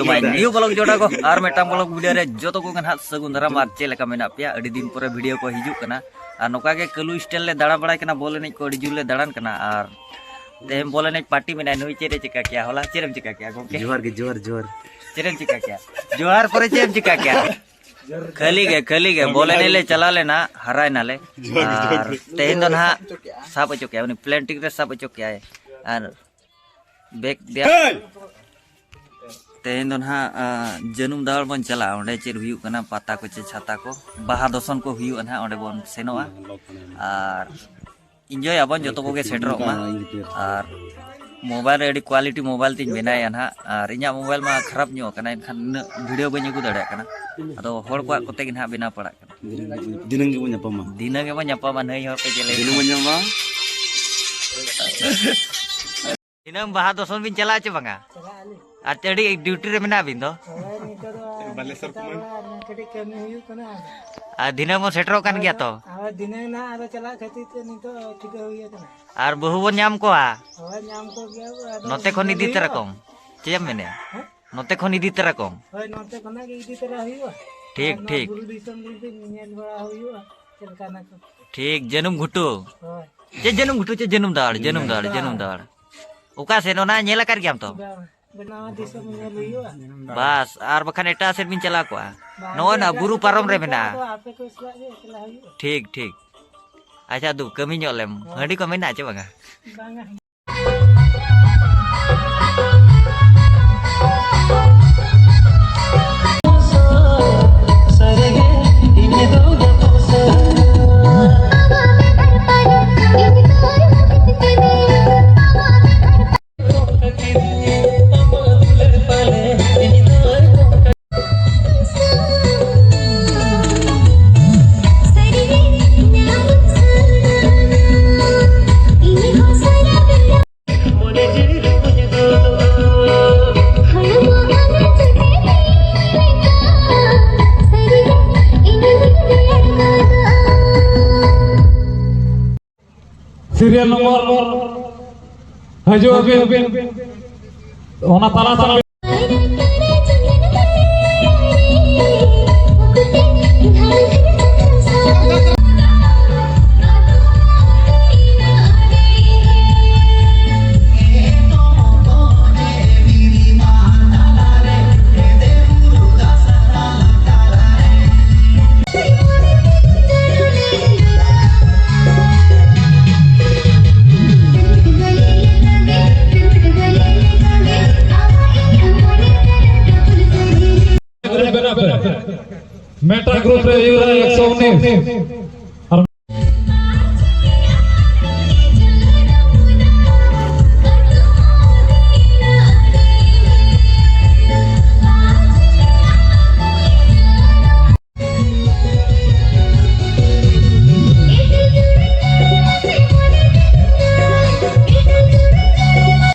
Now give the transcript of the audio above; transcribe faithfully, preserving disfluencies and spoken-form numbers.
ᱢᱟᱭ New blog ᱡᱚᱲᱟ ᱠᱚ ᱟᱨ ᱢᱤᱫᱴᱟᱝ ᱵᱞᱚᱜ ᱵᱷᱤᱰᱤᱭᱳ ᱨᱮ ᱡᱚᱛᱚ ᱠᱚᱜᱮ ᱱᱟᱦᱟᱜ ᱥᱟᱹᱜᱩᱱ ᱫᱟᱨᱟᱢ᱾ ᱟᱨ ᱪᱮᱫ ᱞᱮᱠᱟ ᱢᱮᱱᱟᱜ ᱯᱮᱭᱟ? ᱟᱹᱰᱤ ᱫᱤᱱ ᱯᱚᱨᱮ ᱵᱷᱤᱰᱤᱭᱳ ᱠᱚ ᱦᱤᱡᱩᱜ ᱠᱟᱱᱟ᱾ ᱟᱨ ᱱᱚᱝᱠᱟ ᱜᱮ ᱠᱟᱹᱞᱩ ᱥᱴᱟᱭᱤᱞ ᱞᱮ ᱫᱟᱬᱟ ᱵᱟᱲᱟᱭ ᱠᱟᱱᱟ, ᱵᱚᱞ ᱮᱱᱮᱡ ᱠᱚ ᱟᱹᱰᱤ ᱡᱳᱨ ᱞᱮ ᱫᱟᱬᱟᱱ ᱠᱟᱱᱟ᱾ ᱟᱨ ᱛᱮᱦᱮᱧ ᱵᱚᱞ ᱮᱱᱮᱡ ᱯᱟᱨᱴᱤ ᱢᱮᱱᱟᱭᱟ, ᱱᱩᱭ ᱪᱮᱫ ᱮ ᱪᱤᱠᱟ ᱠᱮᱭᱟ? ᱦᱚᱞᱟ ᱪᱮᱫ ᱮᱢ ᱪᱤᱠᱟ ᱠᱮᱭᱟ ᱜᱚᱢᱠᱮ? ᱡᱚᱦᱟᱨ ᱜᱮ, ᱡᱚᱦᱟᱨ, ᱡᱚᱦᱟᱨ᱾ ᱪᱮᱫ ᱮᱢ ᱪᱤᱠᱟ ᱠᱮᱭᱟ? ᱡᱚᱦᱟᱨ ᱯᱚᱨᱮ ᱪᱮᱫ ᱮᱢ ᱪᱤᱠᱟ ᱠᱮᱭᱟ? ᱠᱷᱟᱹᱞᱤ ᱜᱮ, ᱠᱷᱟᱹᱞᱤ ᱜᱮ ᱵᱚᱞ ᱮᱱᱮᱡ ᱞᱮ ᱪᱟᱞᱟᱣ ᱞᱮᱱᱟ, ᱦᱟᱨᱟᱭ ᱱᱟᱞᱮ᱾ ᱟᱨ ᱛᱮᱦᱮᱧ ᱫᱚ ᱱᱟᱦᱟᱜ ᱥᱟᱵ ᱦᱚᱪᱚ ᱠᱮᱜᱼᱟᱭ, ᱩᱱᱤ ᱯᱞᱮᱱᱴᱤᱠ ᱨᱮ ᱥᱟᱵ ᱦᱚᱪᱚ ᱠᱮᱜᱼᱟᱭ᱾ ᱟᱨ ᱵᱮᱜᱽ ᱫᱮᱭᱟ᱾ ᱛᱮᱦᱮᱧ ᱫᱚ ᱱᱟᱦᱟᱜ, ᱟ, ᱡᱟᱹᱱᱩᱢ ᱫᱟᱣᱟᱲ ᱵᱚᱱ ᱪᱟᱞᱟᱜᱼᱟ᱾ ᱚᱸᱰᱮ ᱪᱮᱫ ᱦᱩᱭᱩᱜ ᱠᱟᱱᱟ, ᱯᱟᱛᱟ ᱠᱚ ᱪᱮ ᱪᱷᱟᱛᱟ ᱠᱚ, ᱵᱟᱦᱟ ᱫᱚᱥᱚᱱ ᱠᱚ ᱦᱩᱭᱩᱜᱼᱟ ᱱᱟᱦᱟᱜ, ᱚᱸᱰᱮ ᱵᱚᱱ ᱥᱮᱱᱚᱜᱼᱟ᱾ ᱟᱨ ᱤᱱᱡᱚᱭ ᱟᱵᱚᱱ, ᱡᱚᱛᱚ ᱠᱚᱜᱮ ᱥᱮᱴᱮᱨᱚᱜ ᱢᱟ᱾ ᱟᱨ ᱢᱳᱵᱟᱭᱤᱞ ᱨᱮ ᱟᱹᱰᱤ ᱠᱣᱟᱞᱤᱴᱤ ᱢᱳᱵᱟᱭᱤᱞ ᱛᱤᱧ ᱵᱮᱱᱟᱣᱮᱫᱼᱟ ᱱᱟᱦᱟᱜ, ᱟᱨ ᱤᱧᱟᱹᱜ ᱢᱳᱵᱟᱭᱤᱞ ᱢᱟ ᱠᱷᱟᱨᱟᱯ ᱧᱚᱜ ᱠᱟᱱᱟ, ᱮᱱᱠᱷᱟᱱ ᱩᱱᱟᱹᱜ ᱵᱷᱤᱰᱤᱭᱳ ᱵᱟᱹᱧ ᱟᱹᱜᱩ ᱫᱟᱲᱮᱭᱟᱜ ᱠᱟᱱᱟ᱾ ᱟᱫᱚ ᱦᱚᱲ ᱠᱚᱣᱟᱜ ᱠᱚᱛᱮ ᱜᱮ ᱱᱟᱦᱟᱜ ᱵᱮᱱᱟᱣ ᱯᱟᱲᱟᱜ ᱠᱟᱱᱟ᱾ ᱫᱤᱱᱟᱹᱢ ᱜᱮᱵᱚᱱ ᱧᱟᱯᱟᱢᱟ᱾ ᱫᱤᱱᱟᱹᱢ ᱜᱮᱵᱚᱱ ᱧᱟᱯᱟᱢᱟ, ᱱᱟᱹᱭ ᱦᱚᱲ ᱯᱮ ᱡᱮᱞᱮᱧ᱾ ᱫᱤᱱᱟᱹᱢ ᱵᱚᱱ ᱧᱟᱯᱟᱢᱟ᱾ ᱫᱤᱱᱟᱹᱢ ᱵᱟᱦᱟ ᱫᱚᱥᱚᱱ ᱵᱤᱱ ᱪᱟᱞᱟᱜᱼᱟ ᱪᱮ ᱵᱟᱝᱟ? ᱪᱟᱞᱟᱜ ᱟᱹᱞᱤᱧ᱾ ᱟᱨ ᱟᱹᱰᱤ ᱰᱤᱭᱩᱴᱤ ᱨᱮ ᱢᱮᱱᱟᱜ ᱵᱤᱱ ᱫᱚ? ᱦᱳᱭ, ᱱᱤᱛᱚᱜ ᱫᱚ ᱵᱟᱞᱮᱥᱚᱨ ᱥᱮᱛᱟᱜ ᱠᱷᱚᱱ᱾ ᱵᱮᱲᱟ ᱨᱮ ᱠᱟᱹᱴᱤᱡ ᱠᱟᱹᱢᱤ ᱦᱩᱭᱩᱜ ᱠᱟᱱᱟ᱾ ᱟᱨ ᱫᱤᱱᱟᱹᱢ ᱵᱚᱱ ᱥᱮᱴᱮᱨᱚᱜ ᱠᱟᱱ ᱜᱮᱭᱟ ᱛᱚ? ᱦᱳᱭ, ᱫᱤᱱᱟᱹᱢ ᱱᱟᱦᱟᱜ ᱟᱫᱚ ᱪᱟᱞᱟᱜ ᱠᱷᱟᱹᱛᱤᱨ ᱛᱮ ᱱᱤᱛᱚᱜ ᱴᱷᱤᱠᱟᱹ ᱦᱩᱭ ᱟᱠᱟᱱᱟ᱾ ᱟᱨ ᱵᱟᱹᱦᱩ ᱵᱚᱱ ᱧᱟᱢ ᱠᱚᱣᱟ? ᱦᱳᱭ, ᱧᱟᱢ ᱠᱚᱜᱮᱭᱟ ᱵᱚ, ᱟᱫᱚ ᱱᱚᱛᱮ ᱠᱷᱚᱱ ᱧᱮᱞ ᱤᱫᱤ ᱛᱚᱨᱟ ᱦᱩᱭᱩᱜᱼᱟ᱾ ᱠᱚᱢ᱾ ᱪᱮᱫ ᱮᱢ ᱢᱮᱱᱮᱫᱼᱟ? ᱦᱮᱸ? ᱱᱚᱛᱮ ᱠᱷᱚᱱ ᱤᱫᱤ ᱛᱚᱨᱟ ᱠᱚᱢ᱾ ᱦᱳᱭ, ᱱᱚᱛᱮ ᱠᱷᱚᱱᱟᱜ ᱜᱮ ᱤᱫᱤ ᱛᱚᱨᱟ ᱦᱩᱭᱩᱜᱼᱟ᱾ ᱴᱷᱤᱠ, ᱟᱨ ᱱᱚᱣᱟ ᱴᱷᱤᱠ᱾ ᱵᱩᱨᱩ ᱫᱤᱥᱚᱢ ᱨᱮ ᱧᱮᱞ ᱵᱟᱲᱟ ᱦᱩᱭᱩᱜᱼᱟ, ᱪᱮᱫ ᱞᱮᱠᱟᱱᱟ ᱠᱚ᱾ ᱴᱷᱤᱠ, ᱡᱟᱹᱱᱩᱢ ᱜᱷᱩᱴᱩ᱾ ᱦᱳᱭ᱾ ᱪᱮᱫ ᱡᱟᱹᱱᱩᱢ ᱜᱷᱩᱴᱩ, ᱪᱮᱫ ᱡᱟᱹᱱᱩᱢ ᱫᱟᱲ, ᱡᱟᱹᱱᱩᱢ ᱫᱟᱲ, ᱡᱟᱹᱱᱩᱢ ᱫᱟᱲ᱾ ᱚᱠᱟ ᱥᱮᱫ? ᱚᱱᱟ ᱧᱮᱞ ᱟᱠᱟᱫ ᱜᱮᱭᱟᱢ ᱛᱚ? ᱵᱟᱝ, ᱱᱟᱣᱟ ᱫᱤᱥᱚᱢ ᱧᱮᱞ ᱦᱩᱭᱩᱜᱼᱟ᱾ ᱵᱟᱥ, ᱟᱨ ᱵᱟᱠᱷᱟᱱ ᱮᱴᱟᱜ ᱥᱮᱫ ᱵᱤᱱ ᱪᱟᱞᱟᱣ ᱠᱚᱜᱼᱟ᱾ ᱵᱟᱝ, ᱱᱚᱜᱼᱚᱭ ᱱᱟ ᱮᱴᱟᱜ ᱵᱩᱨᱩ ᱥᱮᱫ ᱯᱟᱨᱚᱢ ᱫᱚ ᱨᱮ ᱵᱟᱹᱱᱩᱜ ᱢᱮᱱᱟᱜᱼᱟ᱾ ᱠᱚᱣᱟ, ᱟᱫᱚ ᱟᱯᱮ ᱠᱚ ᱥᱟᱞᱟᱜ ᱜᱮ ᱮᱠᱞᱟ ᱦᱩᱭᱩᱜᱼᱟ᱾ ᱴᱷᱤᱠ, ᱴᱷᱤᱠ᱾ ᱟᱪᱪᱷᱟ, ᱫᱩ, ᱠᱟᱹᱢᱤ ᱧᱚᱜ ᱞᱮᱢ᱾ ᱦᱳᱭ᱾ ᱦᱟᱺᱰᱤ ᱠᱚ ᱢᱮᱱᱟᱜᱼᱟ ᱪᱮ ᱵᱟᱝᱟ? ᱵᱟᱝᱟ᱾ ᱥᱤᱨᱤᱭᱟᱞ ᱱᱚᱢᱵᱚᱨ ᱦᱤᱡᱩᱜ ᱟᱹᱵᱤᱱ, ᱚᱱᱟ ᱛᱟᱞᱟ ᱛᱟᱞᱟ᱾ ᱜᱨᱩᱯ ᱨᱮ ᱦᱩᱭᱩᱜᱼᱟ ᱮᱠᱥᱚ ᱩᱱᱤᱥ᱾